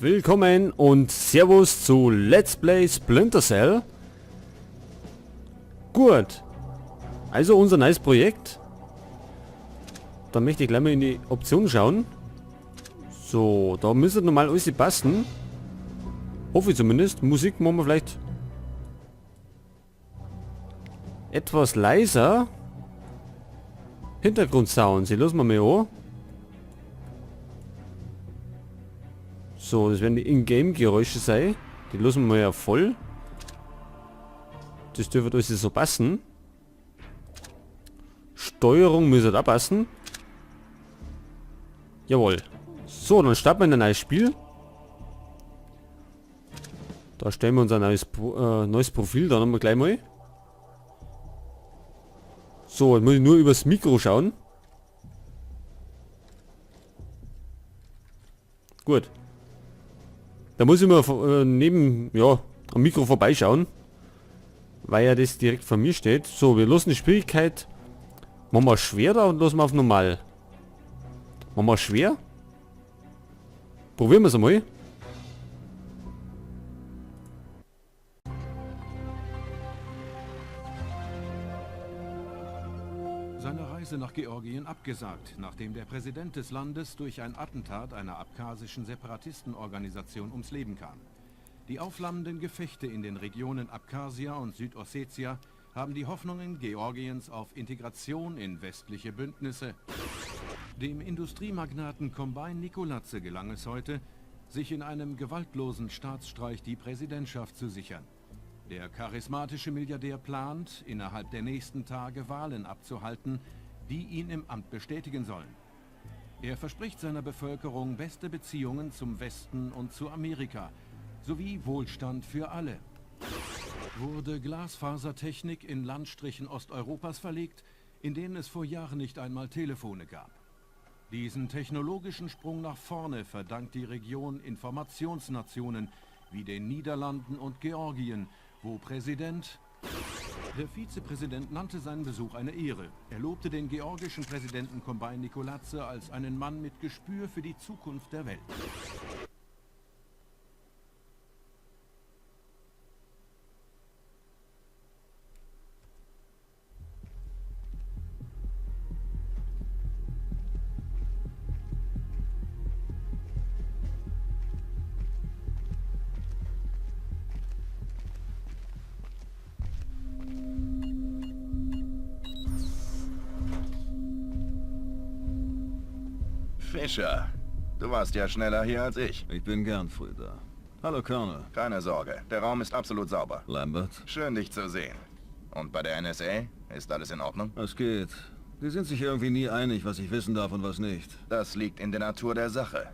Willkommen und Servus zu Let's Play Splinter Cell. Gut. Also unser neues Projekt. Da möchte ich gleich mal in die Option schauen. So, da müsste normal alles passen. Hoffe ich zumindest. Musik machen wir vielleicht etwas leiser. Hintergrundsound, sie lassen wir mal an. So, das werden die Ingame-Geräusche sein. Die lassen wir ja voll. Das dürfte alles so passen. Steuerung müsste da passen. Jawohl. So, dann starten wir in ein neues Spiel. Da stellen wir uns ein neues Profil, da haben wir gleich mal. So, jetzt muss ich nur übers Mikro schauen. Gut. Da muss ich mal neben, ja, am Mikro vorbeischauen. Weil ja das direkt vor mir steht. So, wir lassen die Schwierigkeit. Machen wir schwer da und lassen wir auf normal. Machen wir schwer? Probieren wir es einmal. Seine Reise nach Georgien abgesagt, nachdem der Präsident des Landes durch ein Attentat einer abchasischen Separatistenorganisation ums Leben kam. Die aufflammenden Gefechte in den Regionen Abchasia und Südossetia haben die Hoffnungen Georgiens auf Integration in westliche Bündnisse. Dem Industriemagnaten Kombain Nikoladze gelang es heute, sich in einem gewaltlosen Staatsstreich die Präsidentschaft zu sichern. Der charismatische Milliardär plant, innerhalb der nächsten Tage Wahlen abzuhalten, die ihn im Amt bestätigen sollen. Er verspricht seiner Bevölkerung beste Beziehungen zum Westen und zu Amerika, sowie Wohlstand für alle. Wurde Glasfasertechnik in Landstrichen Osteuropas verlegt, in denen es vor Jahren nicht einmal Telefone gab. Diesen technologischen Sprung nach vorne verdankt die Region Informationsnationen wie den Niederlanden und Georgien, wo Präsident... Der Vizepräsident nannte seinen Besuch eine Ehre. Er lobte den georgischen Präsidenten Kombain Nikoladze als einen Mann mit Gespür für die Zukunft der Welt. Fischer, du warst ja schneller hier als ich. Ich bin gern früh da. Hallo Colonel. Keine Sorge, der Raum ist absolut sauber. Lambert? Schön, dich zu sehen. Und bei der NSA? Ist alles in Ordnung? Es geht. Die sind sich irgendwie nie einig, was ich wissen darf und was nicht. Das liegt in der Natur der Sache.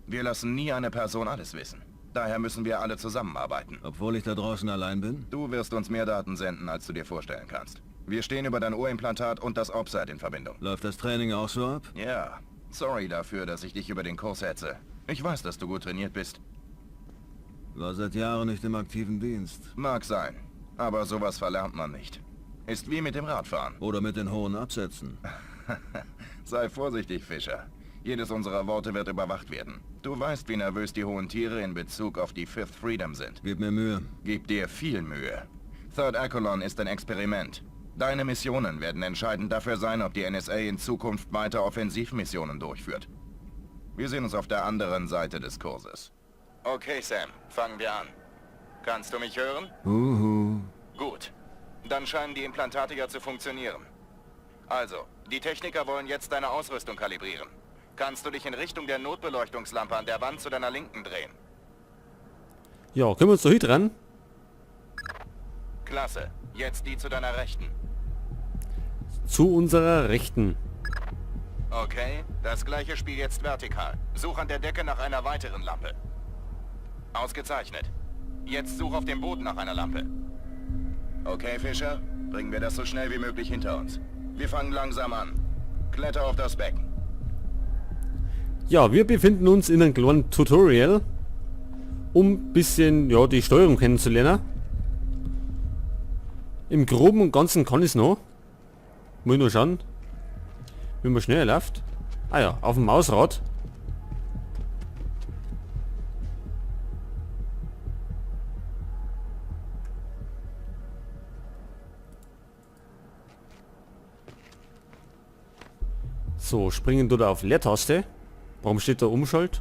Wir lassen nie eine Person alles wissen. Daher müssen wir alle zusammenarbeiten. Obwohl ich da draußen allein bin? Du wirst uns mehr Daten senden, als du dir vorstellen kannst. Wir stehen über dein Ohrimplantat und das Opsite in Verbindung. Läuft das Training auch so ab? Ja. Sorry dafür, dass ich dich über den Kurs hetze. Ich weiß, dass du gut trainiert bist. War seit Jahren nicht im aktiven Dienst. Mag sein, aber sowas verlernt man nicht. Ist wie mit dem Radfahren. Oder mit den hohen Absätzen. Sei vorsichtig, Fischer. Jedes unserer Worte wird überwacht werden. Du weißt, wie nervös die hohen Tiere in Bezug auf die Fifth Freedom sind. Gib mir Mühe. Gib dir viel Mühe. Third Echelon ist ein Experiment. Deine Missionen werden entscheidend dafür sein, ob die NSA in Zukunft weiter Offensivmissionen durchführt. Wir sehen uns auf der anderen Seite des Kurses. Okay, Sam, fangen wir an. Kannst du mich hören? Huhu. Gut. Dann scheinen die Implantate ja zu funktionieren. Also, die Techniker wollen jetzt deine Ausrüstung kalibrieren. Kannst du dich in Richtung der Notbeleuchtungslampe an der Wand zu deiner Linken drehen? Ja, können wir uns da hier dran? Klasse. Jetzt die zu deiner Rechten. Zu unserer Rechten. Okay, das gleiche Spiel jetzt vertikal. Such an der Decke nach einer weiteren Lampe. Ausgezeichnet. Jetzt such auf dem Boden nach einer Lampe. Okay, Fischer, bringen wir das so schnell wie möglich hinter uns. Wir fangen langsam an. Kletter auf das Becken. Ja, wir befinden uns in einem kleinen Tutorial, um ein bisschen, ja, die Steuerung kennenzulernen. Im Groben und Ganzen kann ich's noch. Muss ich nur schauen, wie man schneller läuft. Ah ja, auf dem Mausrad. So, springen tut er auf Leertaste. Warum steht da Umschalt?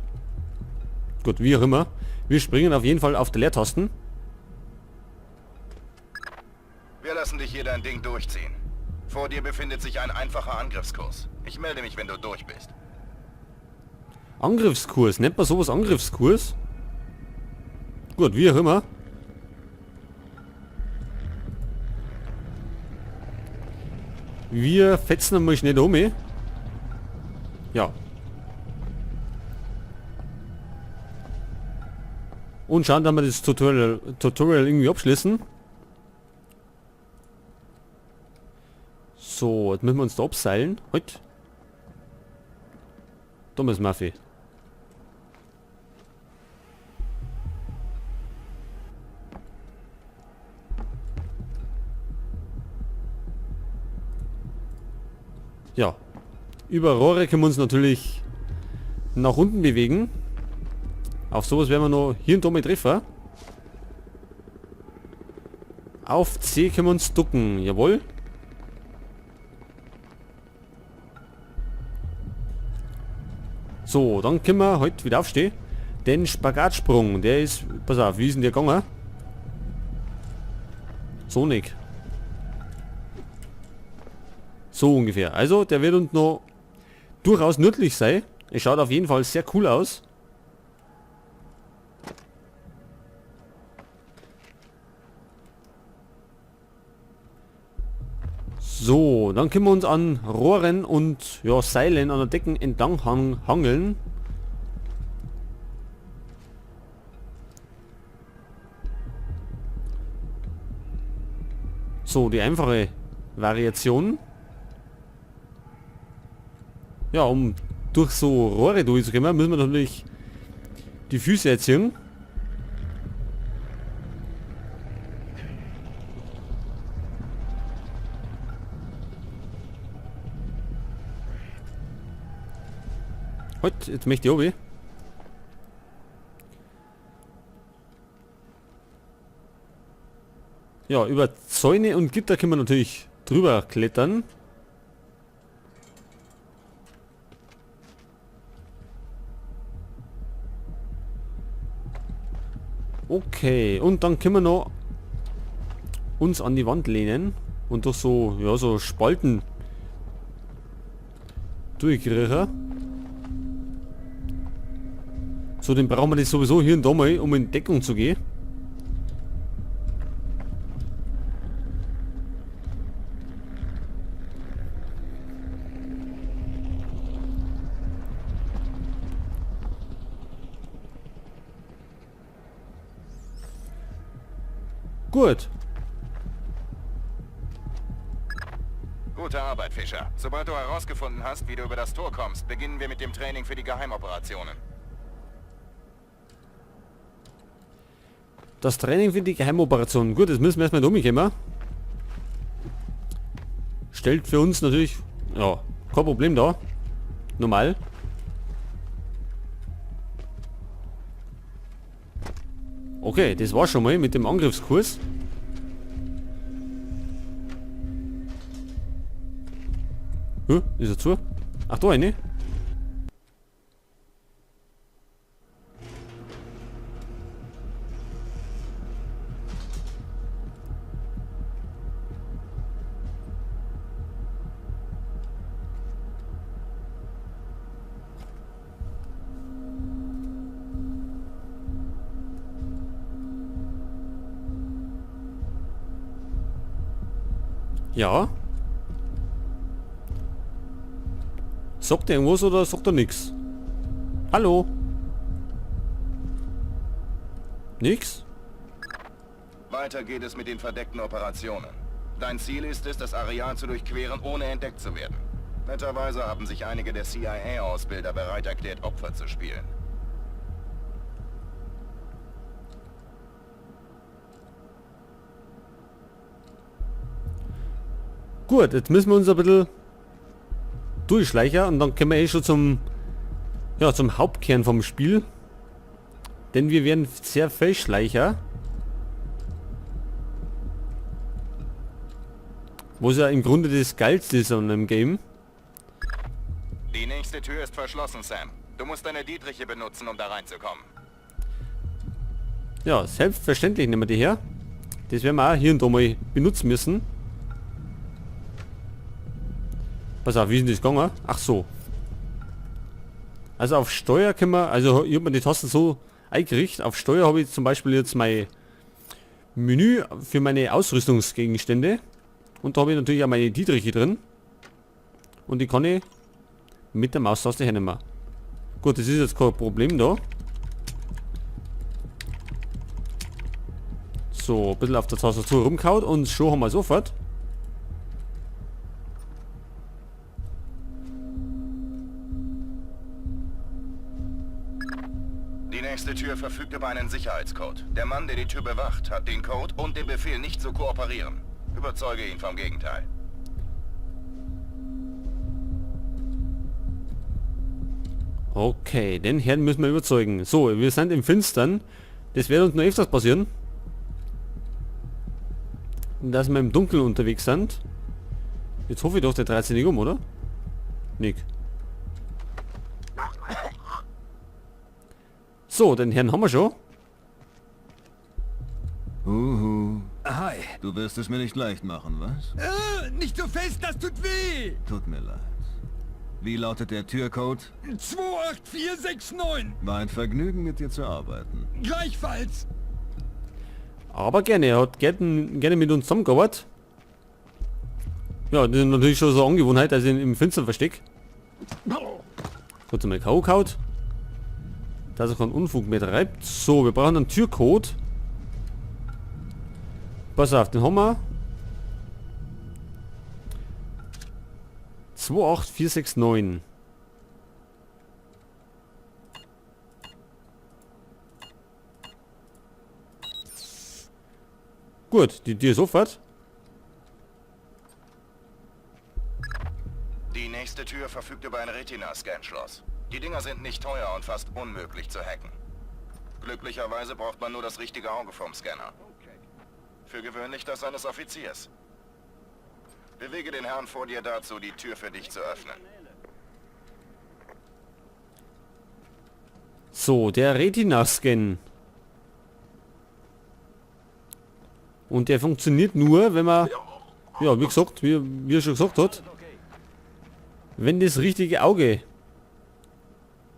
Gut, wie auch immer. Wir springen auf jeden Fall auf der Leertasten. Wir lassen dich hier dein Ding durchziehen. Vor dir befindet sich ein einfacher Angriffskurs. Ich melde mich, wenn du durch bist. Angriffskurs. Nennt man sowas Angriffskurs? Gut, wie auch immer. Wir fetzen einmal schnell um. Ja. Und schauen, dass wir das Tutorial irgendwie abschließen. So, jetzt müssen wir uns da abseilen. Halt. Dummes Maffi. Ja. Über Rohre können wir uns natürlich nach unten bewegen. Auf sowas werden wir noch hier und da mal treffen. Auf C können wir uns ducken. Jawohl. So, dann können wir heute wieder aufstehen. Den Spagatsprung, der ist... Pass auf, wie ist denn der gegangen? So nicht. So ungefähr. Also, der wird uns noch durchaus nützlich sein. Es schaut auf jeden Fall sehr cool aus. So, dann können wir uns an Rohren und, ja, Seilen an der Decken entlang hangeln. So, die einfache Variation. Ja, um durch so Rohre durchzukommen, müssen wir natürlich die Füße erziehen. Halt, jetzt möchte ich runter. Ja, über Zäune und Gitter können wir natürlich drüber klettern. Okay, und dann können wir noch uns an die Wand lehnen und durch so, ja, so Spalten durchkriechen. So, den brauchen wir das sowieso hier und da mal, um in Deckung zu gehen. Gut. Gute Arbeit, Fischer. Sobald du herausgefunden hast, wie du über das Tor kommst, beginnen wir mit dem Training für die Geheimoperationen. Das Training für die Geheimoperation. Gut, das müssen wir erstmal umkommen. Stellt für uns natürlich, ja, kein Problem da. Normal. Okay, das war schon mal mit dem Angriffskurs. Hä? Ist er zu? Ach, da eine. Ja. Sagt er irgendwas oder sagt er nix? Hallo? Nix? Weiter geht es mit den verdeckten Operationen. Dein Ziel ist es, das Areal zu durchqueren, ohne entdeckt zu werden. Netterweise haben sich einige der C I A-Ausbilder bereit erklärt, Opfer zu spielen. Gut, jetzt müssen wir uns ein bisschen durchschleichen und dann kommen wir eh schon zum Hauptkern vom Spiel. Denn wir werden sehr Feldschleicher. Wo es ja im Grunde das Geilste ist an dem Game. nächste Tür ist verschlossen, Sam. Du musst deine Dietriche benutzen, um da reinzukommen. Ja, selbstverständlich nehmen wir die her. Das werden wir auch hier und da mal benutzen müssen. Pass auf, wie ist denn das gegangen? Ach so. Also auf Steuer können wir, also ich hab mir die Tasten so eingerichtet. Auf Steuer habe ich zum Beispiel jetzt mein Menü für meine Ausrüstungsgegenstände. Und da habe ich natürlich auch meine Dietriche drin. Und die kann ich mit der Maustaste hernehmen. Gut, das ist jetzt kein Problem da. So, ein bisschen auf der Tastatur rumkaut und schon haben wir sofort. Die nächste Tür verfügt über einen Sicherheitscode. Der Mann, der die Tür bewacht, hat den Code und den Befehl, nicht zu kooperieren. Überzeuge ihn vom Gegenteil. Okay, den Herrn müssen wir überzeugen. So, wir sind im Finstern. Das wird uns noch öfters passieren. Dass wir im Dunkeln unterwegs sind. Jetzt hoffe ich doch, der dreht sich nicht um, oder? Nick. So, den Herrn haben wir schon. Huhu. Hi. Du wirst es mir nicht leicht machen, was? Nicht so fest, das tut weh! Tut mir leid. Wie lautet der Türcode? 28469. War ein Vergnügen, mit dir zu arbeiten. Gleichfalls. Aber gerne, er hat gerne mit uns zusammengearbeitet. Ja, das ist natürlich schon so eine Angewohnheit, dass ich ihn im Finstern versteck. Kurz einmal K.O. kaut. Dass er keinen Unfug mehr treibt. So, wir brauchen einen Türcode. Pass auf, den haben wir. 28469. Gut, die Tür ist sofort. Die nächste Tür verfügt über ein Retina-Scan-Schloss. Die Dinger sind nicht teuer und fast unmöglich zu hacken. Glücklicherweise braucht man nur das richtige Auge vom Scanner. Für gewöhnlich das eines Offiziers. Bewege den Herrn vor dir dazu, die Tür für dich zu öffnen. So, der Retina-Scan. Und der funktioniert nur, wenn man, ja, wie gesagt, wie er schon gesagt hat, wenn das richtige Auge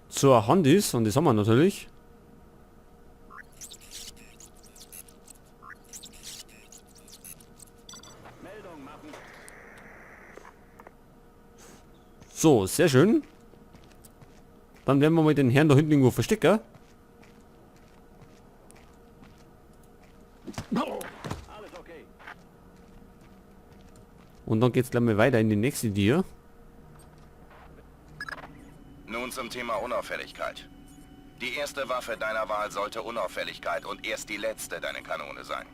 zur Hand ist, und das haben wir natürlich. So, sehr schön. Dann werden wir mal den Herrn da hinten irgendwo verstecken. Und dann geht's gleich mal weiter in die nächste Tür. Nun zum Thema Unauffälligkeit. Die erste Waffe deiner Wahl sollte Unauffälligkeit und erst die letzte deine Kanone sein.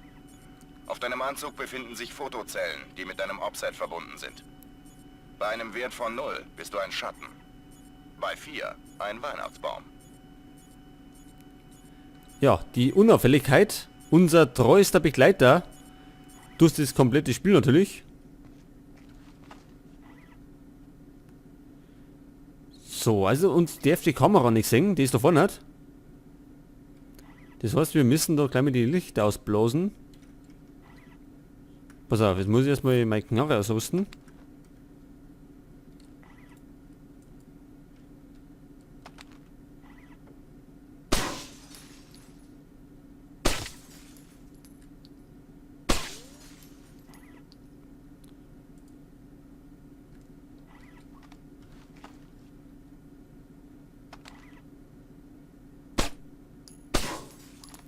Auf deinem Anzug befinden sich Fotozellen, die mit deinem Offset verbunden sind. Bei einem Wert von 0 bist du ein Schatten. Bei 4 ein Weihnachtsbaum. Ja, die Unauffälligkeit, unser treuester Begleiter durch das komplette Spiel natürlich. So, also uns darf die Kamera nicht sehen, die ist da vorne hat. Das heißt, wir müssen da gleich mal die Lichter ausblasen. Pass auf, jetzt muss ich erstmal meine Knarre ausrüsten.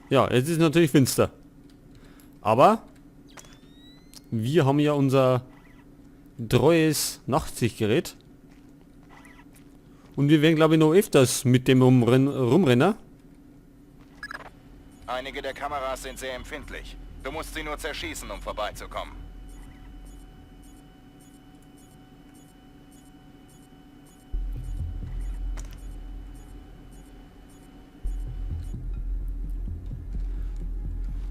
Ja, jetzt ist natürlich finster. Aber wir haben ja unser treues Nachtsichtgerät. Und wir werden, glaube ich, noch öfters mit dem rumrennen. Einige der Kameras sind sehr empfindlich. Du musst sie nur zerschießen, um vorbeizukommen.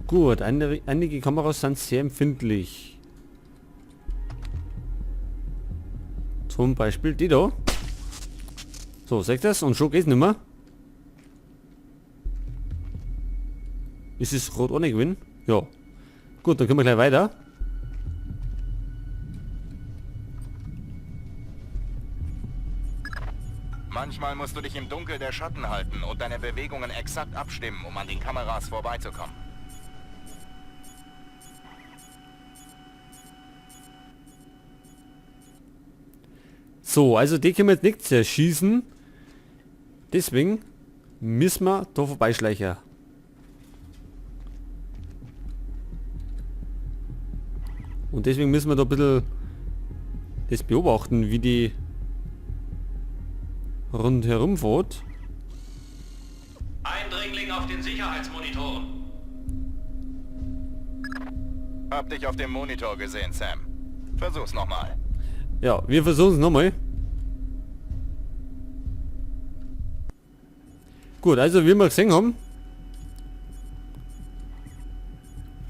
Gut, einige Kameras sind sehr empfindlich. Zum Beispiel die da. So, seht das? Und schon geht's nicht mehr. Ist es rot ohne Gewinn? Ja. Gut, dann können wir gleich weiter. Manchmal musst du dich im Dunkel der Schatten halten und deine Bewegungen exakt abstimmen, um an den Kameras vorbeizukommen. So, also die können wir jetzt nicht zerschießen. Deswegen müssen wir da vorbeischleichen. Und deswegen müssen wir da ein bisschen das beobachten, wie die rundherum fährt. Eindringling auf den Sicherheitsmonitoren. Hab dich auf dem Monitor gesehen, Sam. Versuch's nochmal. Ja, wir versuchen es nochmal. Gut, also wie wir gesehen haben,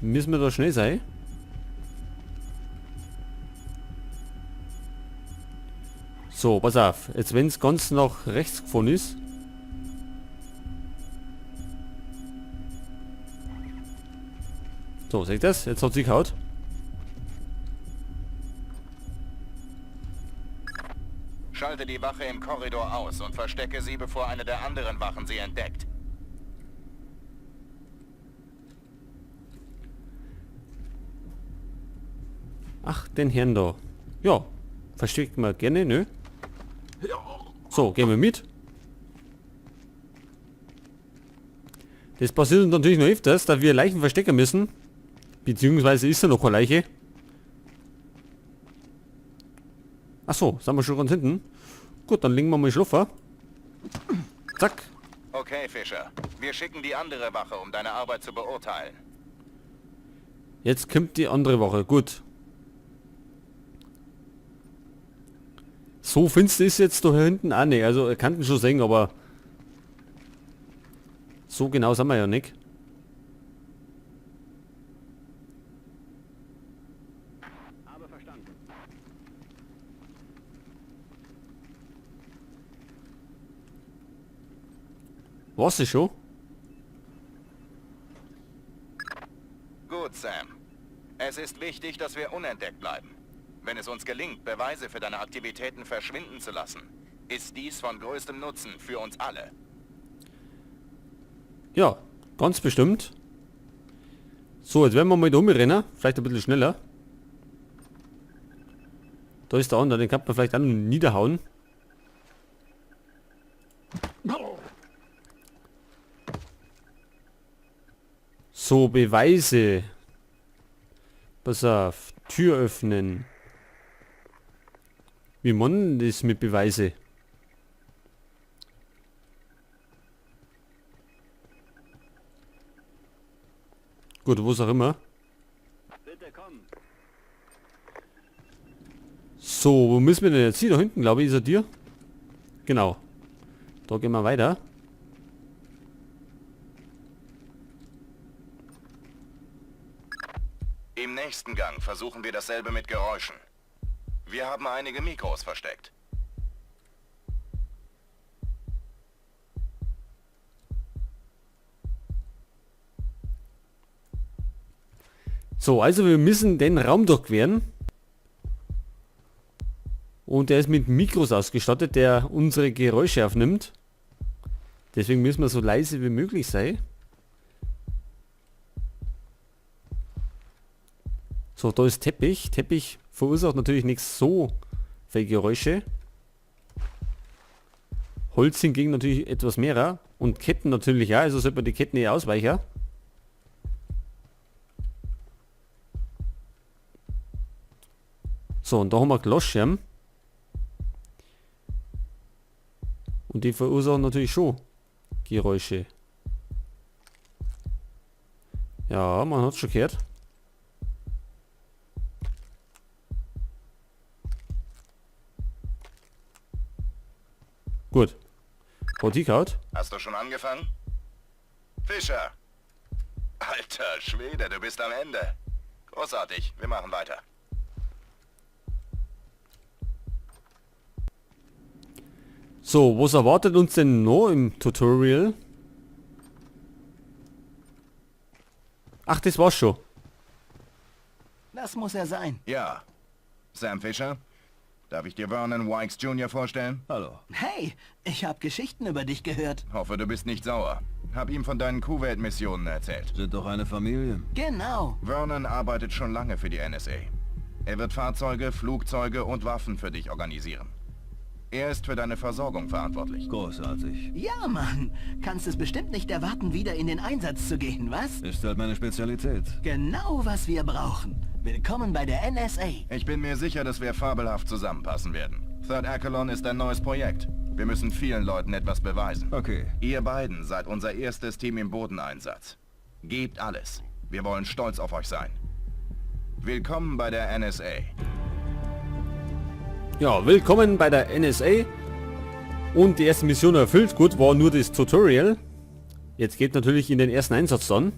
müssen wir da schnell sein. So, pass auf. Jetzt wenn es ganz nach rechts gefahren ist. So, seht ihr das? Jetzt hat sie gehaut. Schalte die Wache im Korridor aus und verstecke sie, bevor eine der anderen Wachen sie entdeckt. Ach, den Herrn da. Ja, versteckt man gerne, ne? So, gehen wir mit. Das passiert uns natürlich noch öfters, da wir Leichen verstecken müssen. Beziehungsweise ist da noch keine Leiche. Ach so, sind wir schon ganz hinten. Gut, dann legen wir mal Schluffer. Zack. Okay, Fischer. Wir schicken die andere Wache, um deine Arbeit zu beurteilen. Jetzt kommt die andere Wache. Gut. So finster ist jetzt da hinten auch nicht. Also, ihr könnt ihn schon sehen, aber so genau sind wir ja nicht. Was ist schon? Gut, Sam. Es ist wichtig, dass wir unentdeckt bleiben. Wenn es uns gelingt, Beweise für deine Aktivitäten verschwinden zu lassen, ist dies von größtem Nutzen für uns alle. Ja, ganz bestimmt. So, jetzt werden wir mal da rumrennen. Vielleicht ein bisschen schneller. Da ist der andere, den kann man vielleicht auch noch niederhauen. So, Beweise. Pass auf, Tür öffnen. Wie man das mit Beweise? Gut, wo es auch immer. So, wo müssen wir denn jetzt hin? Da hinten, glaube ich, ist er dir. Genau. Da gehen wir weiter. Im nächsten Gang versuchen wir dasselbe mit Geräuschen. Wir haben einige Mikros versteckt. So, also wir müssen den Raum durchqueren. Und der ist mit Mikros ausgestattet, der unsere Geräusche aufnimmt. Deswegen müssen wir so leise wie möglich sein. So, da ist Teppich. Teppich verursacht natürlich nicht so viele Geräusche. Holz hingegen natürlich etwas mehrer. Und Ketten natürlich auch, also sollte man die Ketten eher ausweichen. So, und da haben wir Glasschirm. Und die verursachen natürlich schon Geräusche. Ja, man hat's schon gehört. Gut. Hat. Hast du schon angefangen? Fischer! Alter Schwede, du bist am Ende. Großartig, wir machen weiter. So, was erwartet uns denn noch im Tutorial? Ach, das war's schon. Das muss er sein. Ja. Sam Fisher, darf ich dir Vernon Wykes Jr. vorstellen? Hallo. Hey, ich habe Geschichten über dich gehört. Hoffe, du bist nicht sauer. Hab ihm von deinen Kuwait-Missionen erzählt. Sind doch eine Familie. Genau. Vernon arbeitet schon lange für die NSA. Er wird Fahrzeuge, Flugzeuge und Waffen für dich organisieren. Er ist für deine Versorgung verantwortlich. Großartig. Ja, Mann. Kannst es bestimmt nicht erwarten, wieder in den Einsatz zu gehen, was? Ist halt meine Spezialität. Genau, was wir brauchen. Willkommen bei der NSA. Ich bin mir sicher, dass wir fabelhaft zusammenpassen werden. Third Echelon ist ein neues Projekt. Wir müssen vielen Leuten etwas beweisen. Okay. Ihr beiden seid unser erstes Team im Bodeneinsatz. Gebt alles. Wir wollen stolz auf euch sein. Willkommen bei der NSA. Ja, willkommen bei der NSA. Und die erste Mission erfüllt. Gut, war nur das Tutorial. Jetzt geht natürlich in den ersten Einsatz dann.